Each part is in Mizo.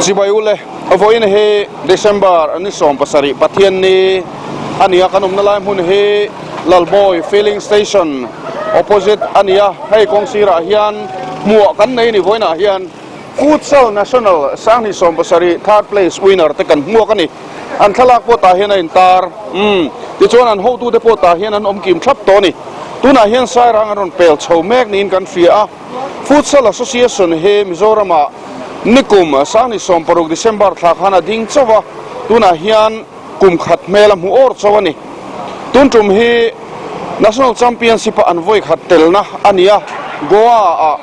Chibai ule, vawiin hi December ni 70 Pathianni a ni a, kan awmna lai hmun hi Lalbawi Filling Station opposite a ni a, hei kawng sirah hian hmuah kan nei a ni vawiinah hian Futsal National 2017 third place winner te kan hmuak a ni. An thlalak pawh tah hian a intar umm tichuan an hotute pawh tah hian an awm kim thlap tawh a ni. Tunah hian Sairang an rawn pel chho mek niin kan hria a. Futsal Association hi Mizoramah nikum 2016 December thla khan a ding chauh a, tunah hian kum khat hmel a hmu awr chauh a ni. Tun tum hi National Championship a an vawi khat telna a ni a, Goa-ah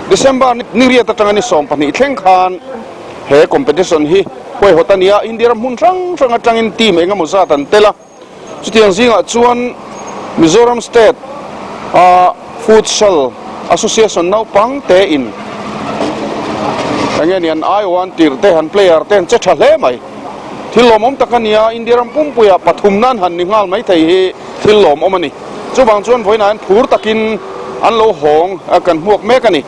December ni riat atanga ni 12 thleng khan he competition hi huaihawt a ni a, India ram hmun hrang hrang atangin team eng emaw zat an tel a. Chutiang zingah chuan Mizoram State a Futsal Association naupang te in enge ni an aiawh an tirh te han player te an che tha hle mai. Thil lawmawm tak a ni a, India ram pumpuiah pathum nan han ni nghal mai thei hi thil lawmawm a ni. Chuvang chuan vawiinah hian phur takin an lo hawng kan hmuak mek a ni.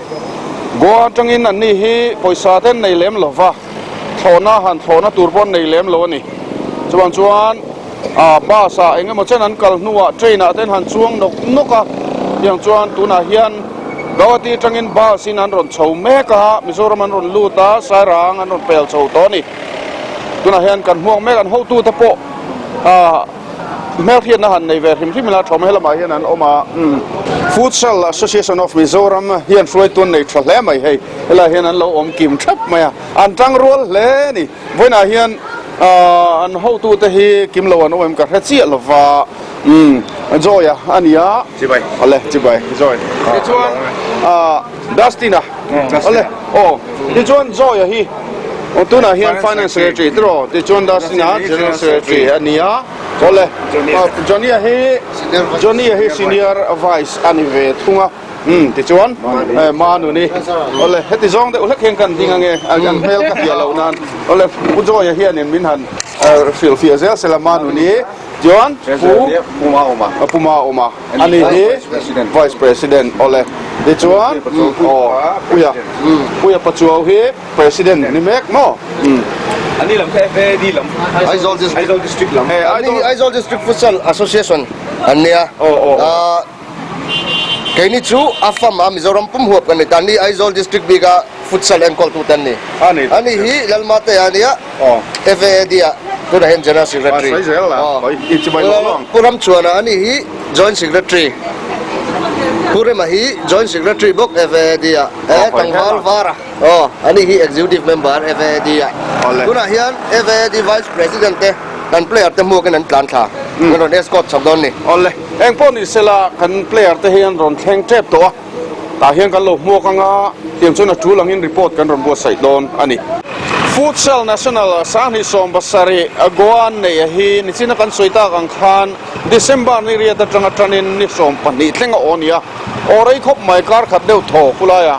Goa atangin anni hi pawisa te an nei lem lo va. Thlawhna han thlawhna tur pawh an nei lem lo a ni. Chuvang chuan ah bus ah eng emaw chen an kal hnuah train ah te an han chuang nawk nawk a, tiang chuan tunah hian Guwahati atangin bus in an rawn chho mek a, Mizoram an rawn lut a, Sairang an rawn pel chho tawh a ni. Tunah hian kan hmuak mek an hotute pawh ah Hmelhriatna han nei ve hrim hrim ila thawm helamah hian an awm a. Futsal Association of Mizoram hian hruaitu an nei tha hle mai hei. Helaiah hian an lo awm kim thap mai a, an tang rual hle a ni. Vawiinah hian an hotute hi kim lo an awm em ka hre chiah lo va. Joy-a a ni a. Chibai. Awle, chibai. Joy. Tichuan Dustin-a. Awle, aw. Tichuan Joy-a hi Aw tunah hian Finance Secretary tiraw tichuan Dustin-a General Secretary a ni a, awle Johnny-a hi Johnny-a hi Senior Vice a ni ve thung a, umm tichuan Manuni awle heti zawng deuh hlek hian kan ding ange an hmel ka hria loh nan awle Pu Joy-a hianin min han hrilhfiah zel sela Manuni chuan Pu Puma Puma A ni hi Vice President awle tichuan aw Puia Puia Pachuau hi President ni mek maw? A ni lam kha FAD lam Aizawl District Aizawl District lam. An ni hi Aizawl District Futsal Association an nia. Keini chu a fam a Mizoram pum huap kan ni ta. An ni Aizawl District bika Futsal enkawltu te an ni. A ni hi Lalmate a nia. FAAD ah tunah hian General Secretary. Pu Ramchuana a nih hi Joint Secretary. Pu Rema hi Joint Secretary bawk FAAD ah. Tlangval Vara aw a nih hi Executive Member FAAD ah. Tunah hian FAAD Vice President te kan player te hmuakin an tlan thla. An rawn escort chhawk dawn ni. Awle, engpawh ni sela kan player te hi an rawn thleng tep tawh a. Tah hian kan lo hmuak anga tiang chuan a tul angin report kan rawn buatsaih dawn a ni. Futsal National 2017 Goa an neih hi nichina kan sawi tak ang khan December ni riat atanga tanin ni 12 thleng a aw a ni a. Aw rei khawp mai kar khat deuh thaw khulaia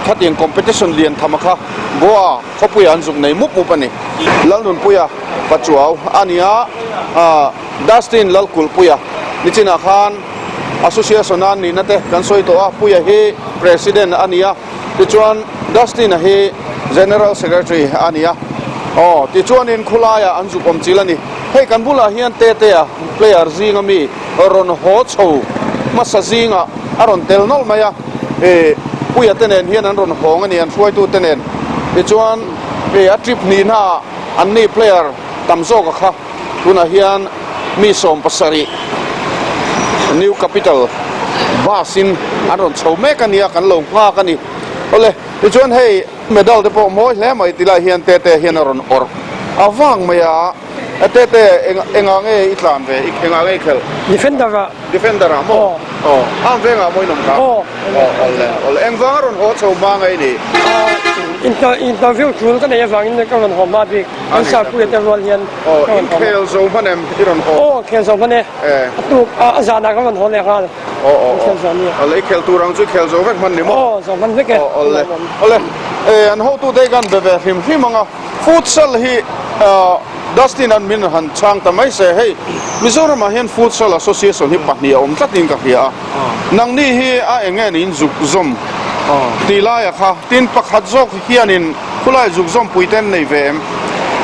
khatiang competition lian tham a kha Goa khawpuiah an zuk nei mup mup a ni. Lalnunpuia Pachuau a ni a, Dustin Lalkulhpuia nichinah khan Association a nihna te kan sawi tawh a, Puia hi President a ni a, tichuan Dustin-a hi General Secretary a ni a. Aw, tichuanin khulaiah an zuk awm chil a ni. Hei kan bulah hian Tetea player zinga mi rawn haw chho hmasa zingah a rawn tel nawlh mai a, ih Puia te nen hian an rawn hawng a ni, an hruaitu te nen. Tichuan ih a trip hnihnaah anni player tam zawka kha Tunah hian mi 70 New Capital bus in an rawn chho mek a nia, kan lo nghak a ni. Awle, tichuan hei medal te pawh mawi hle mai ti lai hian Tete hian a rawn awrh a vang mai a. Tete, engah nge i tlan ve? Engah nge i khelh? Defender ah. Defender ah maw? Aw. Aw, am vengah maw in awm kha? Aw. Aw, awle, awle. Engvang a rawn haw chho hma nge i nih? Interview tul ka neih avangin ka rawn haw hma bik. Kan sarpuia te rual hian ka rawn haw. Aw, inkhel zo hman em i rawn haw? Aw, khel zo hman e. A tuk, a zanah ka rawn haw leh nghal. Aw, aw, aw. Awle, i khel tur ang chu i khel zo vek hman ni maw? Aw, zo hman vek e. Aw, awle, awle. An hotute hi kan be ve hrim hrim ang a. Futsal hi Dustin an min han chhang ta mai se, hei Mizoramah hian Futsal Association hi pahnih a awm tlatin ka hria a, nangni hi a eng nge niin zuk zawm tih laia kha tin pakhat zawk hianin. Khulai zuk zawmpui te an nei ve em?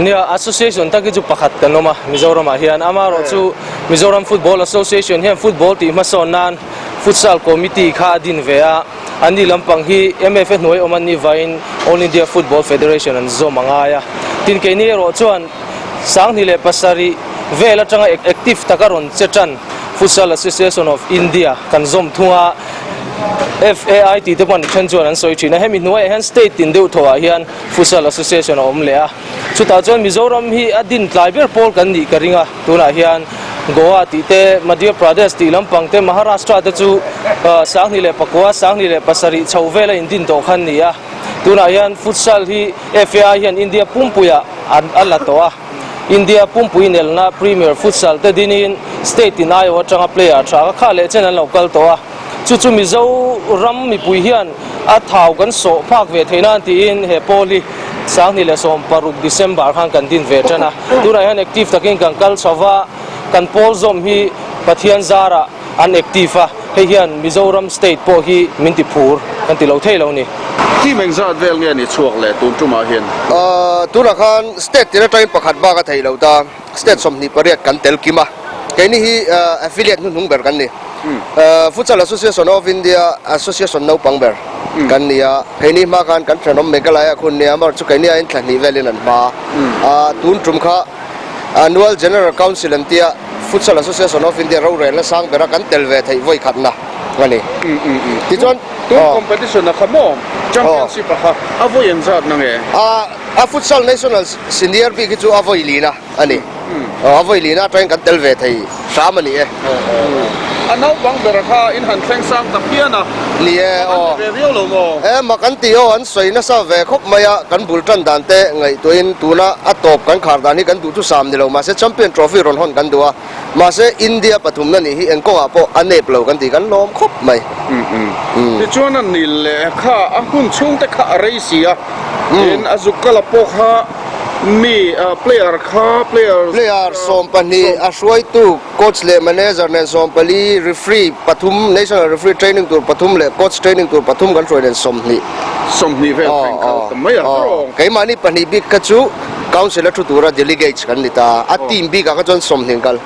Nia, association tak hi chu pakhat kan awm a Mizoramah hian. Amaherawhchu Mizoram Football Association hian football tih hmasawn nan Futsal Committee kha a din ve a. Anni lampang hi MFA hnuai awm an nih vangin All India Football Federation an zawm a ngai a. Tin keini erawh chuan 2007 vel atanga active taka rawn che tan Futsal Association of India kan zawm thung a, FAI tih te pawh an then chuan an sawi thin a. Hemi hnuaiah hian state tin deuh thawhah hian Futsal Association a awm leh a. Chutah chuan Mizoram hi a din tlai ber pawl kan nih ka ring a, tunah hian Goa tih te, Madhya Pradesh tih lampang te, Maharashtra te chu 2009, 2007 chho vela indin tawh khan ni a. Tunah hian futsal hi FAI hian India pumpuiah a la tawh a. India pumpui inelna Premier Futsal te dinin state in aiawh atanga player tha ka khah leh chen an lo kal tawh a. Chu chu Mizoram mipui hian a thau kan sawh phak ve theih nan tiin he pawl hi 2016 December khan kan din ve tan a. Tunah hian active takin kan kal chho va, kan pawl zawm hi Pathian zarah an active a, hei hian Mizoram state pawh hi min ti phur kan ti lo thei lo ni. Team engzat vel nge ni chhuak leh tun tumah hian? Tunah khan state tin atangin pakhat bak a theih lo ta. State 28 kan tel kim a, keini hi affiliate hnuhnung ber kan ni. Futsal Association of India association naupang ber kan ni a, keini hma khan kan thenawm Meghalaya khun nia, amaherawhchu keini aiin thla hnih velin an hma a, tun tum kha Annual General Council an tia Futsal Association of India rorelna sang bera kan tel ve theih vawi khatna a ni. Tichuan, Tun competition a kha maw? Championship a kha a vawi engzat na nge? A Futsal National Senior bik hi chu a vawi lina a ni. A vawi lina atangin kan tel ve thei hram a ni e. A naupang ber kha in han thleng sang ta phian a. Ni e aw. An ti ve viau lo maw? E mak an ti aw, an sawi nasa ve khawp mai a, kan bul tan dan te ngaihtuahin tuna a tawp kan khar dan hi kan duh chu sam ni lo mahse Champion Trophy rawn hawn kan duh a, mahse India pathumna nih hi eng kawngah pawh a nep lo kan ti kan lawm khawp mai. Tichuan a nil leh kha a hun chhungte kha a rei si a, tin a zuk kala pawh kha mi player kha player Player 12 a hruaitu coach leh manager nen 14, referee pathum, national referee training tur pathum leh coach training tur pathum kan hruai nen 20. 20 vel thleng kal ta mai a tawng. Keimahni pahnih bik kha chu council a thu tura delegates kan ni ta a, team bikah kha chuan 20 kal.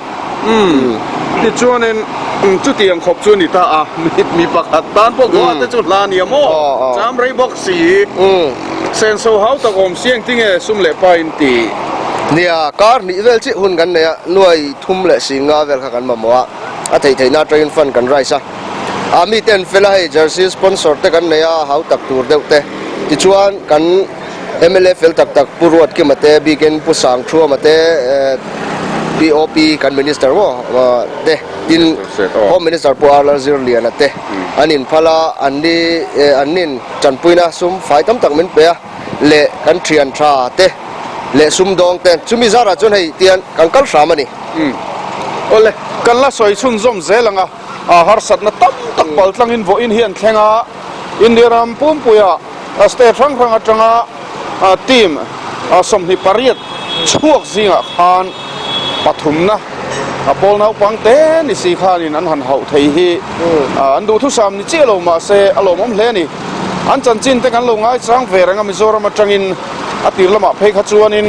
Umm tichuanin chutiang khawp chu a ni ta a, mi pakhat tan pawh Goa te chu hla nia maw? Cham rei bawk si. Senso hau tak awm si engtinge sum leh pa in ti? Nia, kar hnih vel chiah hun kan nei a, nuai thum leh si nga vel kha kan mamawh a, a theih theihna atangin fund kan raise a. A mite an fel a, hei jersey sponsor te kan nei a, hau tak tur deuh te. Tichuan kan mla fel tak tak Pu Ruatkima te, bikin Pu Sangthuama te, POP kan minister maw te, tin Home Minister Pu R Lalzirliana te an inphal a, anni annin Tanpuina sum fai tam tak min pe a, leh kan thian tha te leh sum dawng te, chumi zarah chuan hei tian kan kal hram a ni. Umm. Awle, kan la sawi chhunzawm zel ang a, harsatna tam tak pal tlangin vawiin hi an thleng a, India ram pumpuia state hrang hrang atanga team 28 chhuak zingah khan pathumna a pawl naupang te ni si khanin an han hauh thei hi an duhthusam ni chiah lo mahse a lawmawm hle a ni. An chanchin te kan lo ngaichang ve reng a Mizoram atangin a tir lamah phei kha chuanin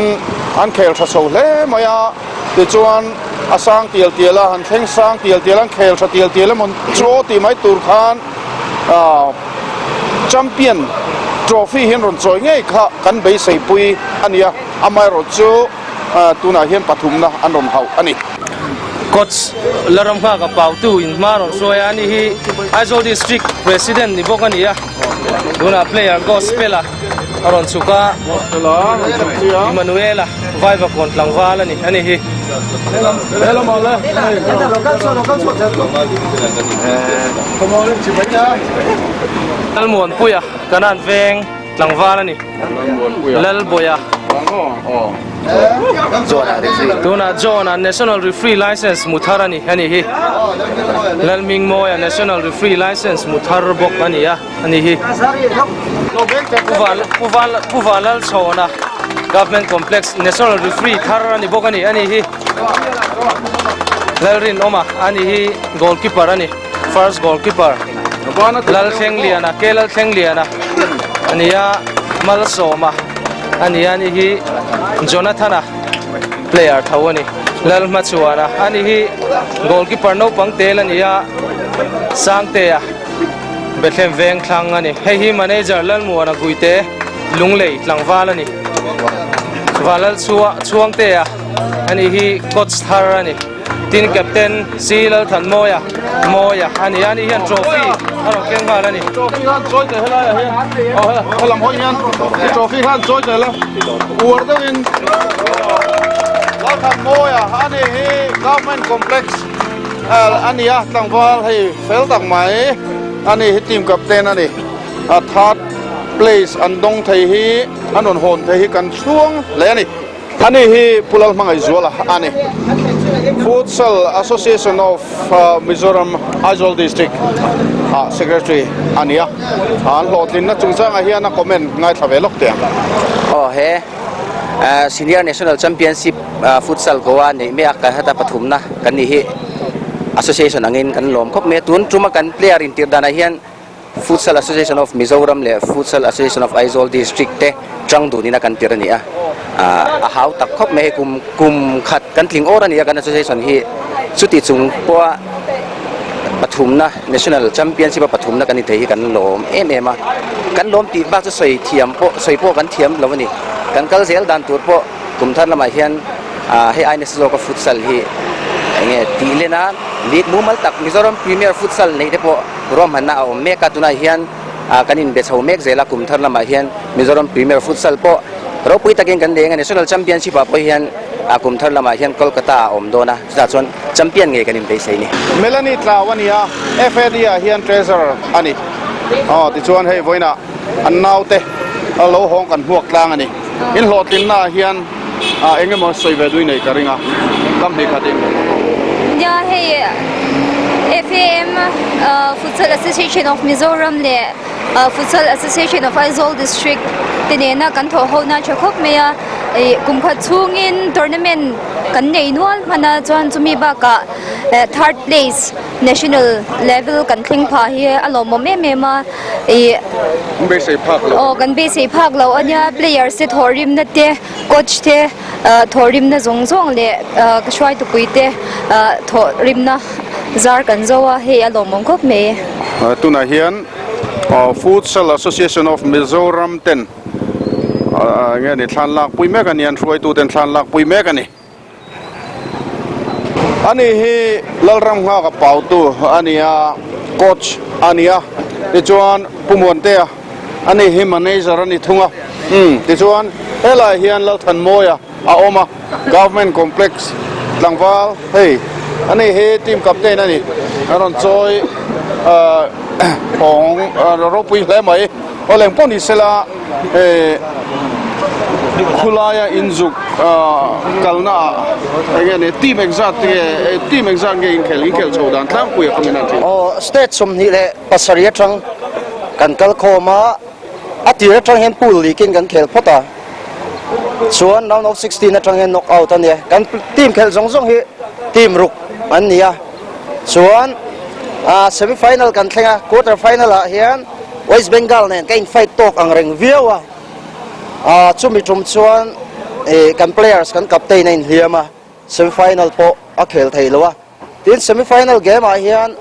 an khel tha chho hle mai a, tichuan a sang tial tial a, han thleng sang tial tial a, an khel tha tial tial emaw chu aw tih mai tur khan Champion Trophy hi an rawn chawi ngei kha kan beiseipui a ni a, amaherawhchu Tunah hian pathumna an rawn hauh a ni. Coach Laramnghaka Pautu in hma rawn hruai a, ani hi Aizawl District President ni bawk a ni a, tunah player Gospel-a a rawn chhuk a, Emmanuel-a Vaivakawn tlangval a ni, ani hi. Lalmuanpuia Kanan Veng tlangval a ni. Lalbawia Tunah John-a National Referee Licence hmu thar a ni a ni hi. Lalmingmawia National Referee Licence hmu thar bawk a ni a a ni hi. Pu Vanlalchhawna Government Complex National Referee thar a ni bawk a ni a ni hi. Lalrinawma a ni hi goalkeeper a ni. First goalkeeper Lalthlengliana K Lalthlengliana a ni a, Malsawma. a ni a, ani hi Jonathana player tho a ni. Lalhmachhuana ani hi goalkeeper naupang tel a ni a, Sangtea Bethlehem veng thlang a ni. Hei hi manager Lalmuana Guite Lunglei tlangval a ni. Valal Chhuangtea ani hi coach thar a ni. Tin captain C Lalthanmawia Mawia a ni a, ani hian trophy a rawn keng nghal a ni. Trophy khan chawi teh helai ah hian aw helam hawi hian trophy khan chawi teh la uar deuhin Lalthanmawia ani hi government complex a ni a tlangval hei fel tak mai ani hi team captain a ni a third place an dawng thei hi an rawn hawn thei hi kan chhuang hle a ni. Ani hi Pu Lalhmangaihzuala a ni. Futsal Association of Mizoram Aizawl District ah Secretary a ni a. An hlawhtlinna chungchangah hian a comment ngaithla ve lawk teh ang. Aw he Senior National Championship Futsal Goa neih mek a kan heta pathumna kan nih hi Association angin kan lawm khawp mai a. Tun tuma kan player intirh danah hian Futsal Association of Mizoram leh Futsal Association of Aizawl District te tang dunin a kan tir a ni a, a hau tak khawp mai hei kum kum khat kan tling awr a ni a kan association hi chuti chung pawha pathumna National Championship a pathumna kan inthei hi kan lawm em em a, kan lawm tih bak chu sawi thiam pawh sawi pawh kan thiam lo a ni, kan kal zel dan tur pawh kum thar lamah hian hei ai nasa zawka futsal hi eng nge tih len a league mumal tak Mizoram Premier Futsal neih te pawh Ruahmanna a awm mek a, tunah hian kan inbe chho mek zel a, kum thar lamah hian Mizoram Premier Futsal pawh ropui takin kan leng a, National Championship ah pawh hian kum thar lamah hian Kolkata ah a awm dawn a, chutah chuan champion ngei kan inbeisei ni. Melanie Tlau a ni a, FAD ah hian Treasurer a ni. Aw tichuan hei vawiinah an naute a lo hawng kan hmuak tlang a ni. In hlawhtlinna ah hian eng emaw sawi ve dui nei ka ring a, kam hnih khat in. Nia hei FAM Futsal Association of Mizoram leh Futsal Association of Aizawl District te nena kan thawh ho na tha khawp mai a, ih kum khat chhungin tournament kan nei nual hman a chuan chumi bakah third place national level kan thleng phah hi a lawmawm em em a. Ih Kan beisei phak lo. Aw kan beisei phak lo a nia players te thawhrimna te coach te thawhrimna zawng zawng leh ka hruaitupui te thawhrimna zar kan zo a hei a lawmawm khawp mai. Tunah hian Futsal Association of Mizoram ten enge ni thlan lakpui mek a ni an hruaitu ten thlan lakpui mek a ni. Ani hi Lalramnghaka pautu a ni a, coach a ni a, tichuan Pu Muantea ani hi manager a ni thung a, umm tichuan helaiah hian Lalthanmawia a awm a, Government Complex tlangval hei ani hi team captain a ni, a rawn chawi ahh thawng ropui hle mai. Aw leng pawh ni sela eh khulaia inzuk kalna ah eng nge ni team engzat nge team engzat nge inkhel inkhel chho dan tlangpui a kawngin an thin. Aw state 27 atang kan kal khawm a, a tir atang hian pool league in kan khel phawt a, chuan round of 16 atang hian knock out a nia, kan team khelh zawng zawng hi team ruk an ni a, chuan semi final kan thleng a, quarter final ah hian. West Bengal nen ka in fight tawk ang reng viau a, ah chumi tum chuan ih kan players kan captain a inhliam a, semi final pawh a khel thei lo a, tin semi final game ah hian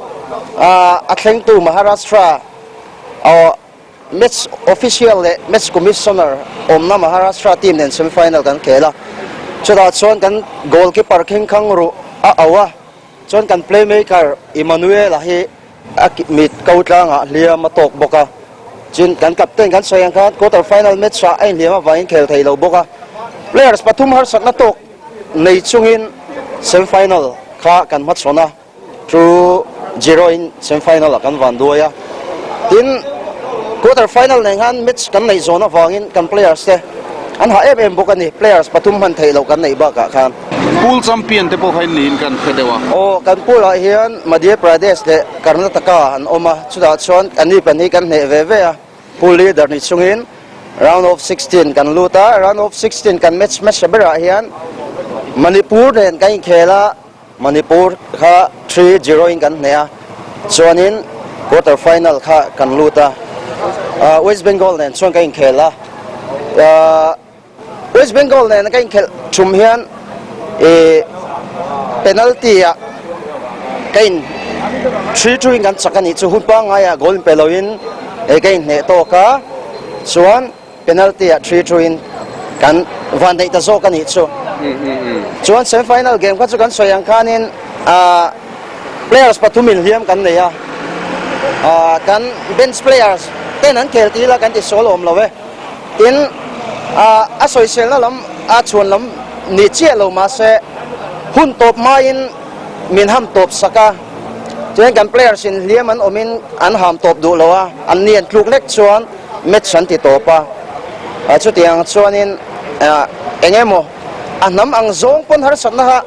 ah a thlengtu Maharashtra aw match official leh match commissioner awmna Maharashtra team nen semi final kan khel a, chutah chuan kan goalkeeper Khingkhang ruh a auh a, chuan kan playmaker Emmanuel-a hi A mit ko tlangah hliam a tawk bawk a, chin kan captain kan sawi ang khan quarter final match ah a inhliam avangin khel thei lo bawk a, players pathum harsatna tawk nei chungin semi final kha kan hmachhawn a, two zero in semi final ah kan van duai a, tin quarter final nen khan match kan neih zawn avangin kan players te an hah em em bawk a ni, players pathum hman theih loh kan neih bakah khan. Pool champion te pawh kha in niin kan hre deuh a. Aw, kan pool ah hian Madhya Pradesh leh Karnataka an awm a, chutah chuan anni pahnih kan hneh ve ve a, pool leader ni chungin round of 16 kan lut a, round of 16 kan match hmasa berah hian Manipur nen kan inkhel a, Manipur kha 3-0 in kan hneh a, chuanin quarter final kha kan lut a, West Bengal nen chuan kan inkhel a. West Bengal nena ka inkhelh thum hian ih penalty ah ka in 3-2 in kan chak a nih chu hun pangngai ah goal in pe lo in ka inhneh tawk a chuan Penalty ah 3-2 in kan van daih ta zawk a nih chu. Chuan semi final game kha chu kan sawi ang khanin ah players pathum inhliam kan nei a, ah kan bench players ten an khel tih ila kan ti sual awm lo e. Tin ah a sawiselna lam a chhuan lam ni chiah lo mahse hun tawp hmain min ham tawp sak a, chuan kan players inhliam an awmin an ham tawp duh lo a, an ni an tluk lek chuan Match an ti tawp a, chutiang chuanin eng emaw a hnam ang zawng pawn harsatna kha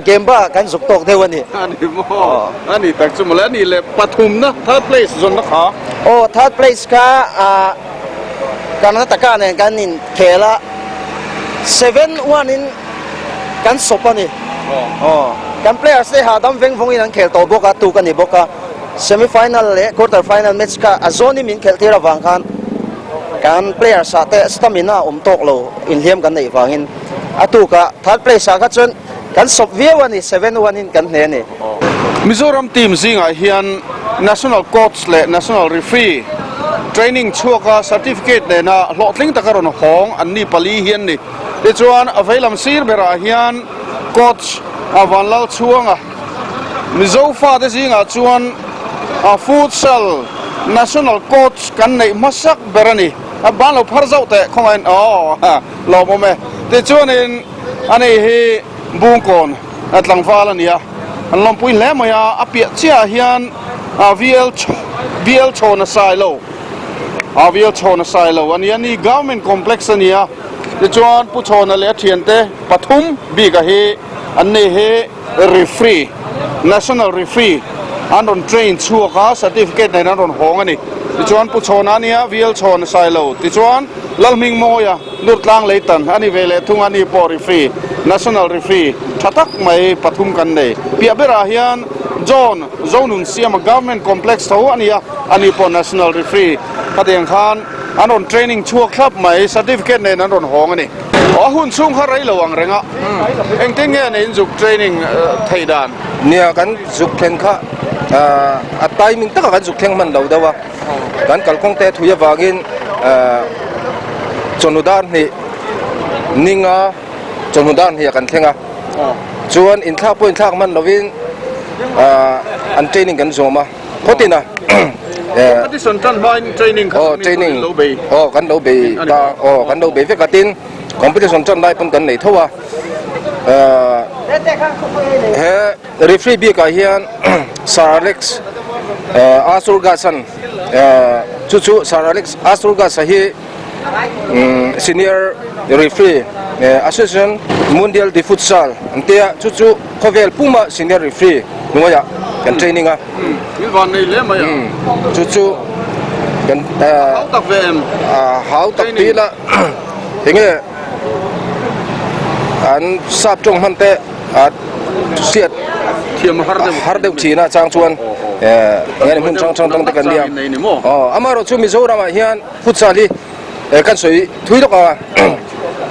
game bakah kan zuk tawk deuh a ni. A ni maw? A ni tak chu mawle. A ni leh pathumna third place zawnna kha? Aw, third place kha Karnataka nen kan inkhel a, 7-1 in kan sawp a ni. Aw, kan players te hahdam veng vawngin an khel tawh bawk a, tuk a ni bawk a. Semi final leh quarter final match kha a zawnin min khelh tir avang khan kan players ah te stamina a awm tawk lo inhliam kan neih vangin a tukah third place ah kha chuan kan sawp viau a ni, 7-1 in kan hneh a ni. Mizoram team zingah hian National Coach leh National Referee training chhuaka certificate nena hlawhtling taka rawn hawng an ni pali hi an ni. Tichuan a veilam sir berah hian Coach Vanlalchhuanga, Mizo fate zingah chuan Futsal National Coach kan neih hmasak ber a ni. A ban lo phar zauh teh khawngaihin aw lawmawm e. Tichuanin ani hi Bungkawn tlangval a ni a, an lawmpui hle mai a, a piah chiahah hian VL VL Chhawna Sailo VL Chhawna Sailo a ni a, ni Government Complex a ni a. Tichuan Pu Chhawna leh a thiante pathum bikah hi An nei hi referee, national referee an rawn train chhuak a, certificate nen an rawn hawng a ni. Tichuan Pu Chhawna a nia, VL Chhawn Sailo. Tichuan Lalhming Mawia, Nurtlang Leitan a ni ve leh thung a, ni pawh referee, national referee tha tak mai pathum kan nei. Piah berah hian John Zonun Siama Government Complex tho a nia, ani pawh national referee. Khatiang khan an rawn training chhuak thlap mai, certificate nen an rawn hawng a ni. A hun chhung kha rei lo ang reng a, engtin nge ni in zuk training theih dan? Nia, kan zuk thleng kha a timing takah kan zuk thleng hman lo deuh a, kan kalkawng te thui avangin chawhnu dar hnih ninga chawhnu dar hnih ah kan thleng a, chuan inthlak pawh inthlak hman lovin an training kan zawm a. Khawtin a. Competition tan hmain training kha mi kan lo bei. Aw kan lo bei ta aw kan lo bei vek a tin competition tan lai pawn kan nei tho a. He referee bikah hian Sir Alex Asurgasan chu chu Sir Alex Asurgasa hi Senior referee Association Mundial de Futsal an tia chu chu khawvel puma senior referee hnuaiah kan training a. Thil van nei hle mai a. Chu chu kan hau tak ve em? Hau tak tih ila enge an sap tawng hman te a hriat thiam har deuh har deuh thin a chang chuan enge hmun hrang hrang te kan nia. Amaherawhchu chu Mizoramah hian Futsal hi kan sawi thui lawk a,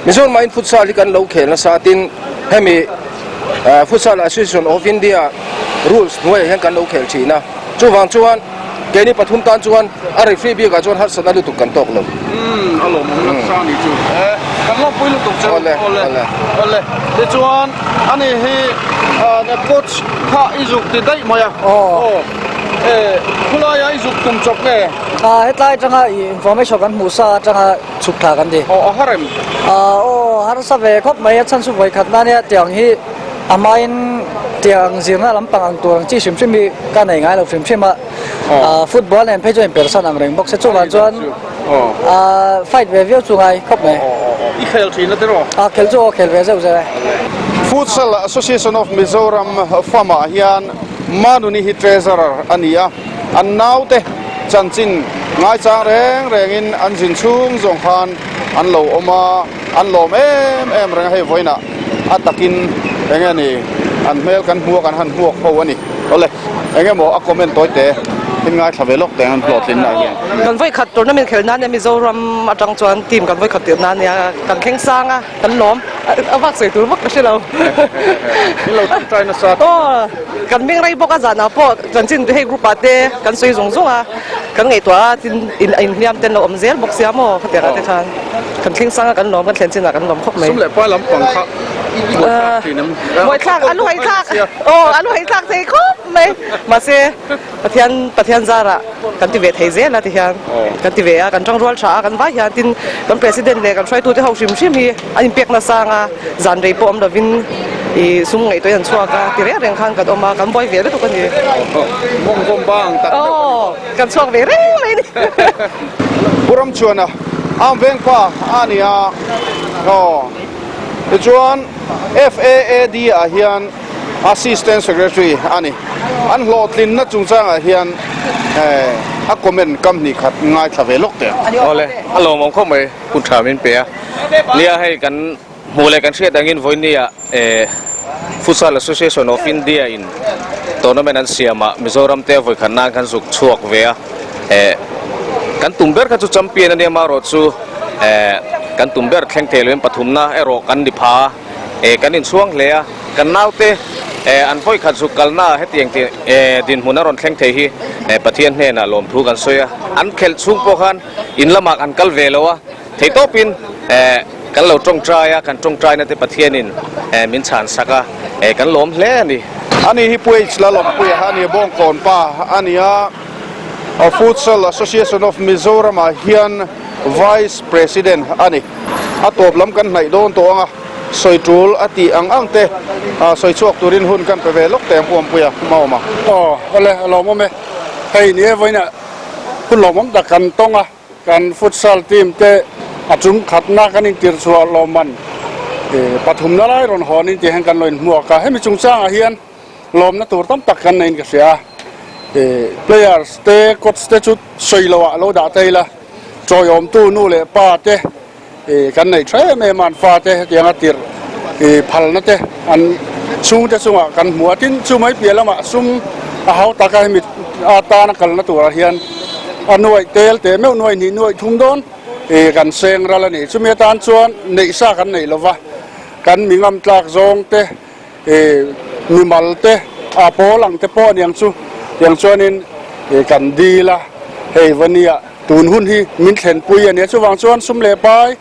Mizoram in futsal hi kan lo khel nasa tin hemi Futsal Association of India rules hnuaiah hian kan lo khel thin a, chuvang chuan keini pathum tan chuan a referee bikah chuan harsatna lutuk kan tawk lo. Umm a lawmawm nasa a ni chu. Kan lawmpui lutuk chu. Awle awle awle tichuan ani hi coach kha i zuk ti daih mai a. Aw khulaiah i zuk tum chawp nge? Hetlai atanga information kan hmuh sa atanga chhuk thla kan ti. Aw a har em? Aw harsa ve khawp mai a chhan chu vawi khat na nia tiang hi a hmain tiang zirna lampang ang tur ang chi hrim hrim hi ka nei ngai lo hrim hrim a. Football nen phei chuan inpersan ang reng bawk se chuvang chuan fight ve viau chu ngai khawp mai. I khel thin a tiraw? Khel chu aw khel ve zeuh zeuh e. Futsal Association of Mizoram fam ah hian Manuni hi treasurer a ni a. An naute chanchin ngaichang reng rengin an zin chhung zawng khan an lo awm a, an lawm em em reng a, hei vawiinah a takin eng nge ni an hmel kan hmuak an han hmuak ho a ni. Awle, eng emaw a comment tawi te. In ngaithla ve lawk teng an hlawhtlin ah hian. Kan vawikhat tournament khelh nan nia Mizoram atang chuan team kan vawikhat tirh nan nia kan thleng sang a kan lawm a vak sawi tur vak ka hre lo. In lo tawngtai nasa tih. Aw kan meng rei bawk a zanah pawh chanchin hei group ah te kan sawi zung zung a kan ngaihtuah a tin in inhliam te an lo awm zel bawk sia maw khatiang ah te khan kan thleng sang a kan lawm kan thlen chin ah kan lawm khawp mai. Sum leh pai lampang kha buaithlak thin em? Buaithlak a luhaithlak aw a luhaithlak thei khawp mai mahse Pathian Pathian zarah kan ti ve thei zel a tihian kan ti ve a kan tangrual tha a kan vai hian tin kan president leh kan hruaitute ho hrim hrim hi an inpek nasang a zan rei pawh awm lovin ih sum ngaihtuah in an chhuak a ti reng reng khan kan awm a kan buai ve lutuk a ni. Mawng vawm bang tak deuh a ni. Aw kan chhuak ve reng mai a ni. Pu Ramchhuana Am Vengpa a ni a aw tichuan FAAD ah hian Assistant Secretary a ni. An hlawhtlinna chungchangah hian a comment kam hnih khat ngaithla ve lawk teh ang. Awle, a lawmawm khawp mai, hun tha min pe a. Nia hei kan hmuh leh kan hriat angin vawinia Futsal Association of India in tournament an siamah Mizoram te a vawikhat nan kan zuk chhuak ve a. Kan tum ber kha chu champion a nia marawh chu kan tum ber thleng thei loin pathumna erawh kan ni pha a. Eh kan inchhuang hle a, kan naute eh an vawi khat zuk kalna ah hetiang tih eh dinhmun a rawn thleng thei hi eh Pathian hnenah lawmthu kan sawi a, an khelh chhung pawh khan in lamah kan kal ve lo a, thei tawpin eh kan lo tawngtai a, kan tawngtaina te Pathianin eh min chhan sak a, eh kan lawm hle a ni. Ani hi Pu H Lalawmpuia a ni a, Bawngkawn pa a ni a, Futsal Association of Mizoram ah hian Vice President a ni. A tawp lam kan hnaih dawn tawh ang a, sawi tul a tih ang ang te sawi chhuak turin hun kan pe ve lawk teh ang Pu Ampuia hma awm a. Aw, awle, a lawmawm e. Hei ni e vawiinah hun lawmawm tak kan tawng a, kan futsal team te a chung khatna kan intir chhuah lawmman pathumna lai rawn hawn in tih hian kan lo inhmuak a, hemi chungchangah hian lawmna tur tam tak kan neiin ka hria a, players te coach te chu sawi loh ah lo dah ta ila, chawiawmtu nu leh pa te kan neih tha em em a, an fa te hetianga tirh phalna te an chhungte chungah kan hmu a, tin chu mai piah lamah sum a hau taka hemi atana kalna turah hian a nuaih tel teh meuh nuaih hnih nuaih thum dawn kan seng ral a ni, chumi atan chuan neih sa kan neih lova kan mi ngam tlak zawng te. Mimal te a pawl ang te pawh aniang chu tiang chuanin kan dil a, hei vania tun hun hi min thlenpui a nia chuvang chuan sum leh pai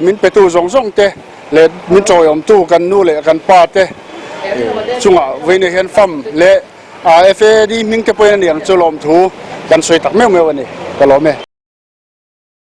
min petu zawng zawng te leh min tawiawmtu kan nu leh kan pa te chungah vawiinah hian fam leh FAD hming te pawhin aniang chu lawmthu kan sawi tak meuh meuh a ni ka lawm e.